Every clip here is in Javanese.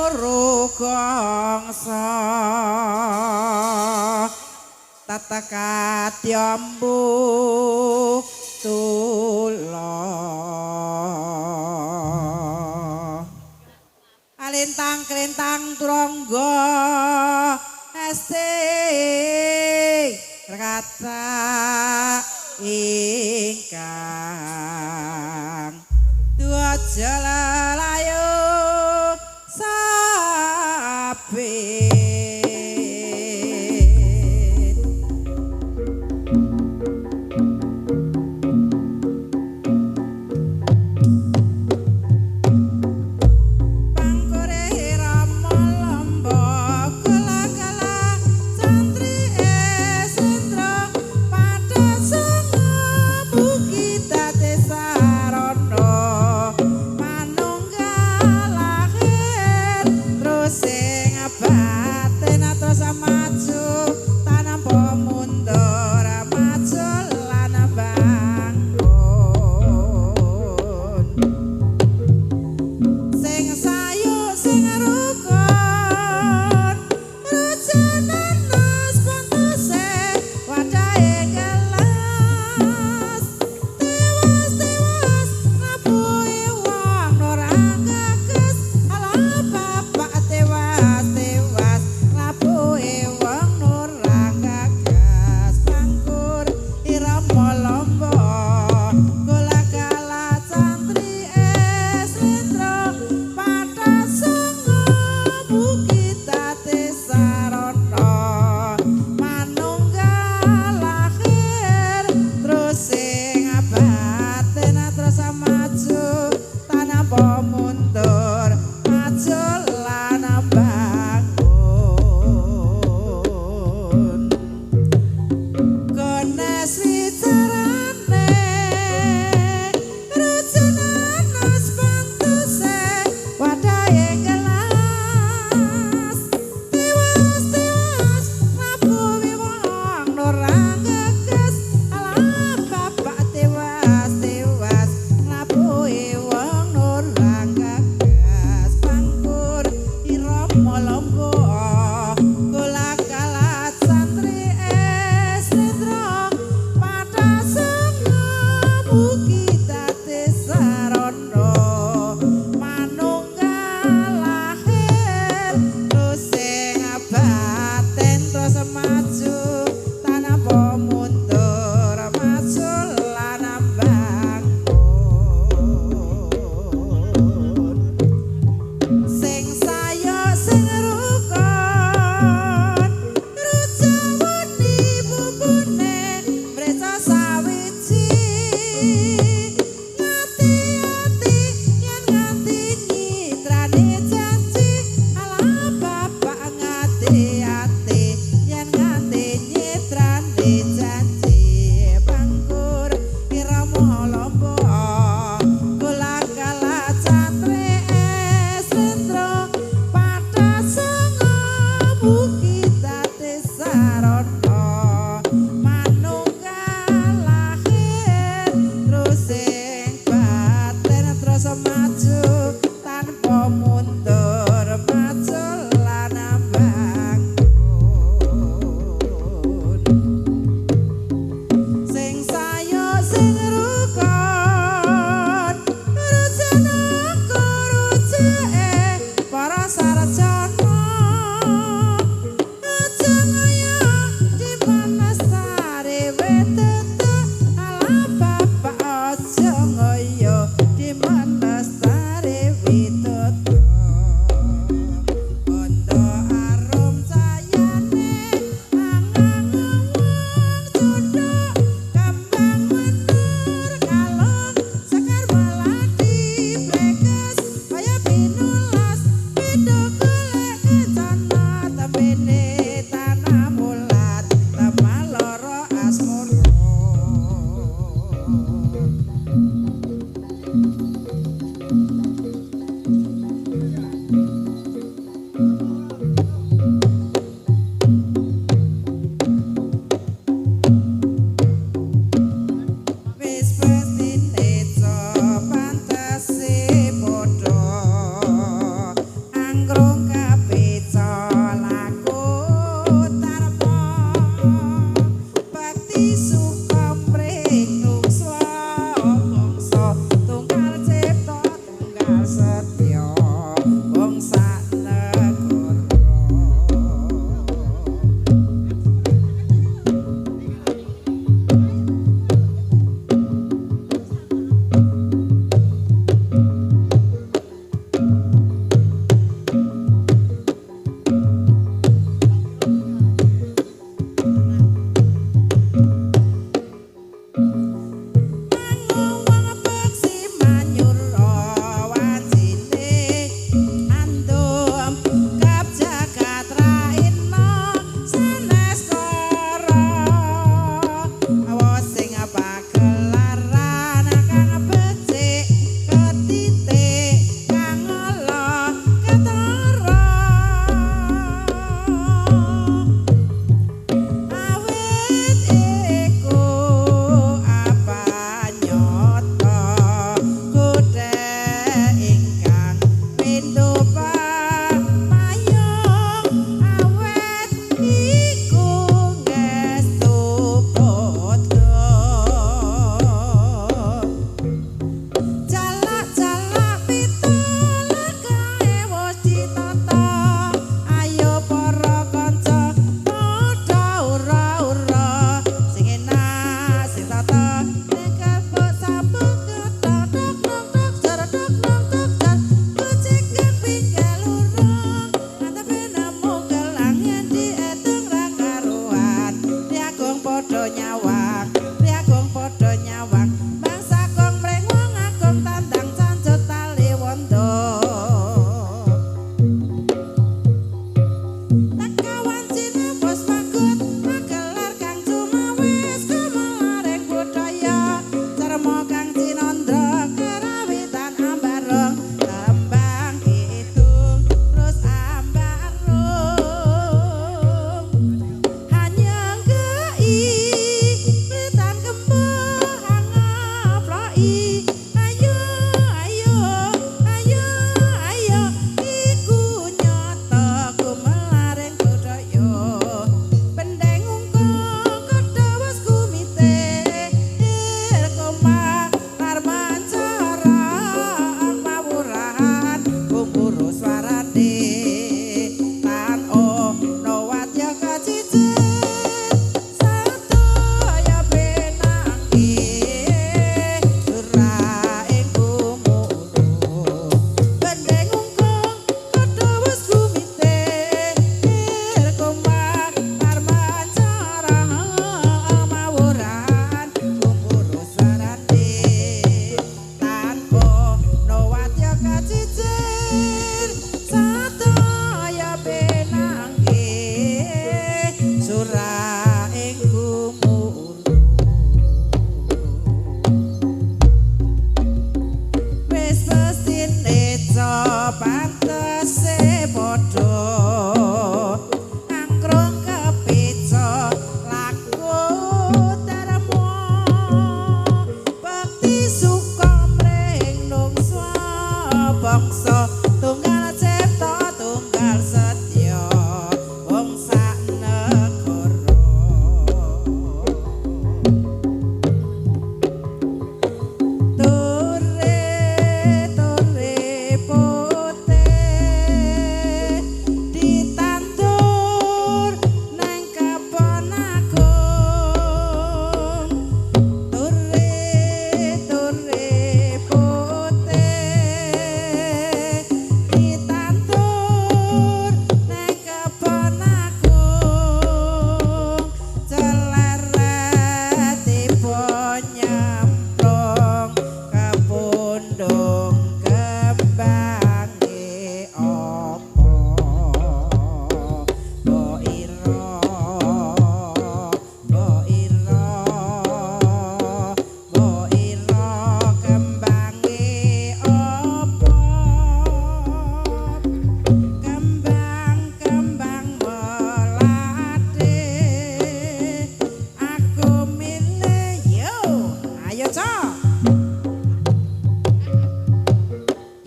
loro gangsa tata katyambu tula alintang krentang turangga esti kata ingkang dua lelayu sabit. Pangkore Rama Lamba kala-kala cantri esendra pada sanga bukitate sarana manunggal lahir terus sing batin terus maju tanpa mundur maju lan bangun sing sayu sing rukun rujunanas pantese wadahe gelas tewas-tewas ngapuhi wong ora gages ala bapak tewas-tewas ngapuhi wong ora gagas pangkur irama lomba kala-kala cantri esendra pada sanga bukitate sarana manunggal lahir terus sing batin terus maju tanpa mundur maju lan bangun Ganes wicarane rujunanas pantese wadahe gelas tewas-tewas ngapuhi wong ora geges ala bapak tewas-tewas ngapuhi wong ora geges pangkur irama lomba kala-kala santri esendra pada sanga bukitate sarana manunggal lahir terus sing batin terus maju tanpa mundur maju lan bangun sing saya sing rukun rujawani bubune mreca sawiji ngati-ati yen nganti nyitrane janji ala bapak ngati-ati yen nganti nyitrane janji pangkur irama lomba kala-kala catre esendra pada sanga bukitate sarana manunggal lahir terus sing batin terus maju tanpa mundur maju lan bangun sing sayo sing rukun rujanaka rujake para sarjana aja ngaya dimanastare wetete ala bapak aja ngaya dimanastare. tunggal setya wong sak negara. Wong peksi manyura wajine andum kap jagat raina sanes kara awa sing pagelaran kang becik ketitik kang ala ketara. Awit iku apa nyata kuthe ingkang pindho pamayung awet iku ngestu padha. Jalak-jalak pitulakae wis ditata, ayo para kanca padha ura-ura sing enak sing tata ning kebok sabuk ketok tok tok tok jar tok tok tok jar kucing pinggal urung antepe nemu gelang yen dietung ra karuan. Riagung padha nyawang, riagung padha nyawang, bangsa kong mring wong agung tandang cancut tali wondo. Tekawan Cina bos magut magelar kang cumawis kumelaring budaya cermo kang cinandra karawitan ambarong tembang kidung terus ambarong hanyenggei blitan kembuh hangaploki ayo ayo ayo ayo iku nyata kumelaring budaya pendeng ungkung kedawes kumite koma larmancara mawurahan kumpuru swarane tan ono wadya kacicit sadaya benangke suraing gumuruh bendeng ungkung kedawes kumite koma larmancara mawurahan kumpuru swarane tan ono wadya kacicit sadaya benangke suraing gumuruh. Wis pestine pantese padha angkrung kepica laku darmo bekti suka mring nungsa bangsa tunggal cipta tunggal setya wong sak negara. Tore tore putih ditandur nang kebon agung. Tore tore putih ditandur nang kebon agung. Celeret tiba nyemplung kepundung kembange apa mbok ira mbok ira mbok ira kembange apa kembang-kembang melati aku milih yo ayo cok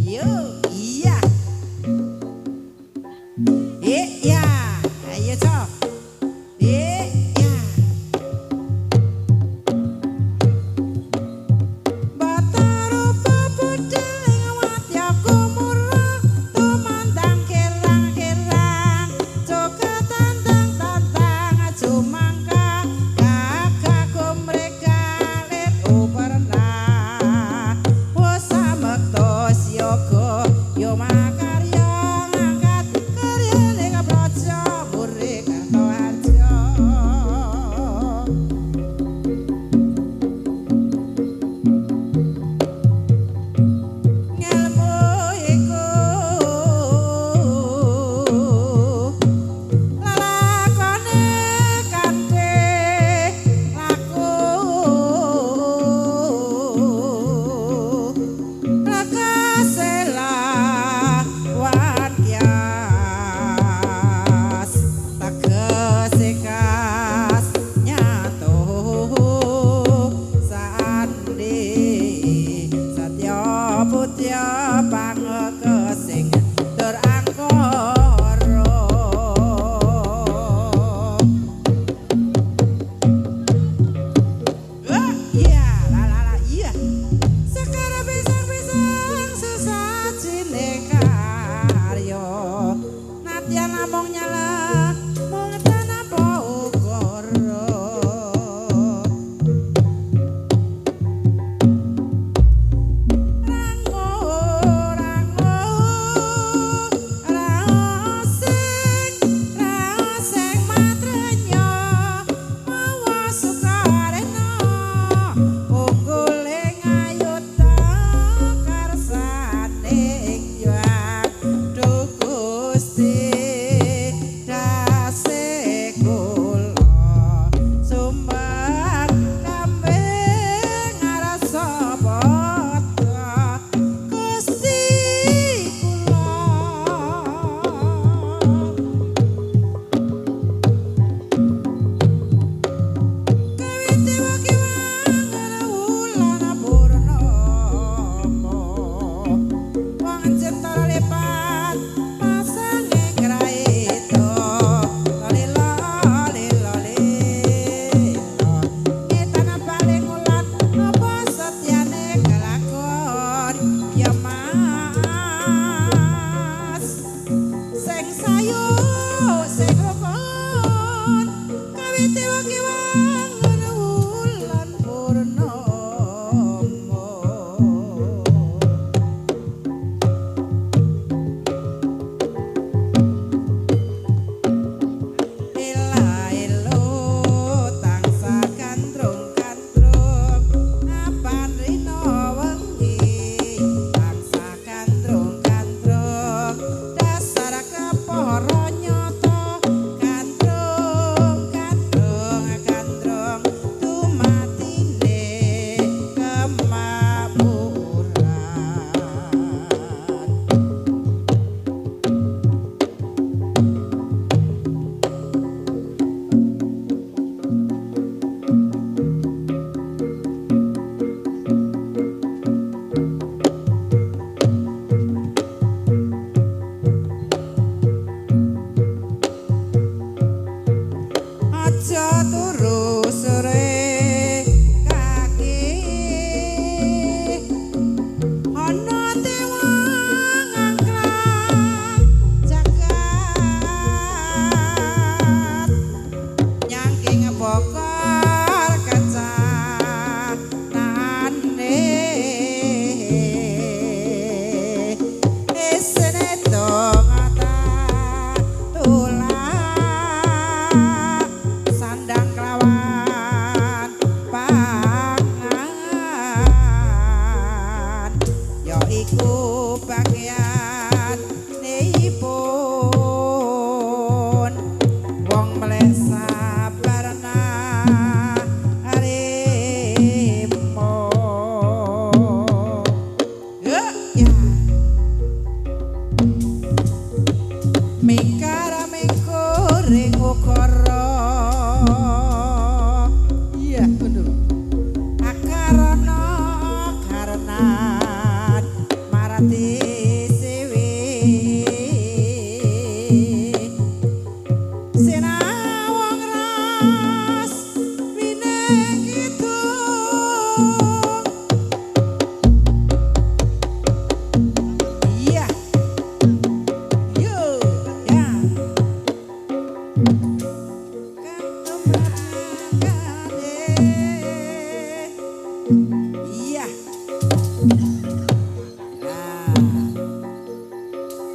yo iya iya ayo cok iya. Batara.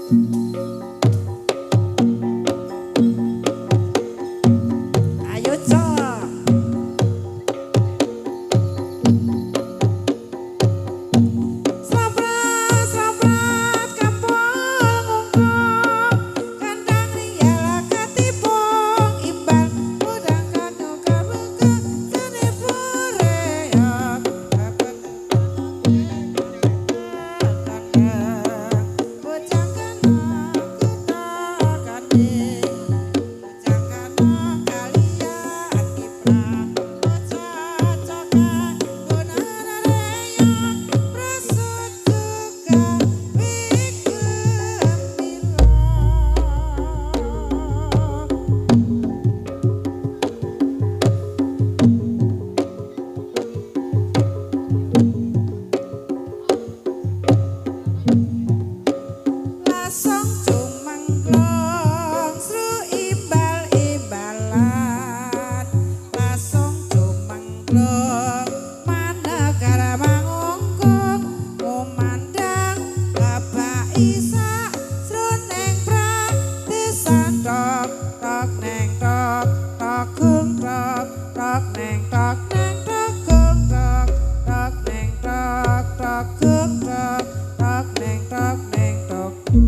Ayo cok. Slaprat slaprat kampung ngungkung kandang riyala ketipung imbal udang kanu kabuka sene pureok kandang bocah kana kita kanding bocah kana kalian kiprah bocah cokak gunarareya prasut juga wigembira. Lasong cumengklong sru imbal-imbalan lasong cumengklong manakara mangungkung ngumandang lebak isak sruning pradesan tok tok neng tok tok gung tok tok neng tok neng tok gung tok tok neng tok tok gung tok tok neng tok neng tok gung.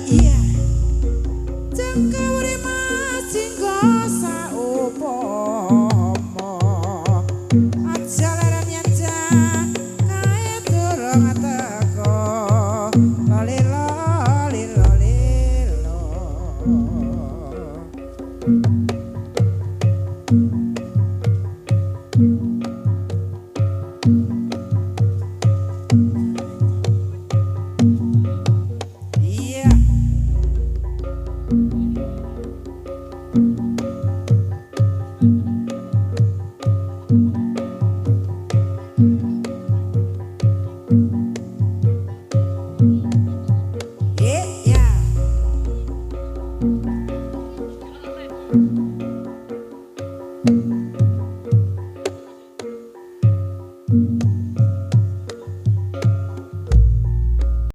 Iya. Jengkawure Mas jinggo saupama. Aja leren yen kae durung teko. Loli loli loli lo. Iya. Iya.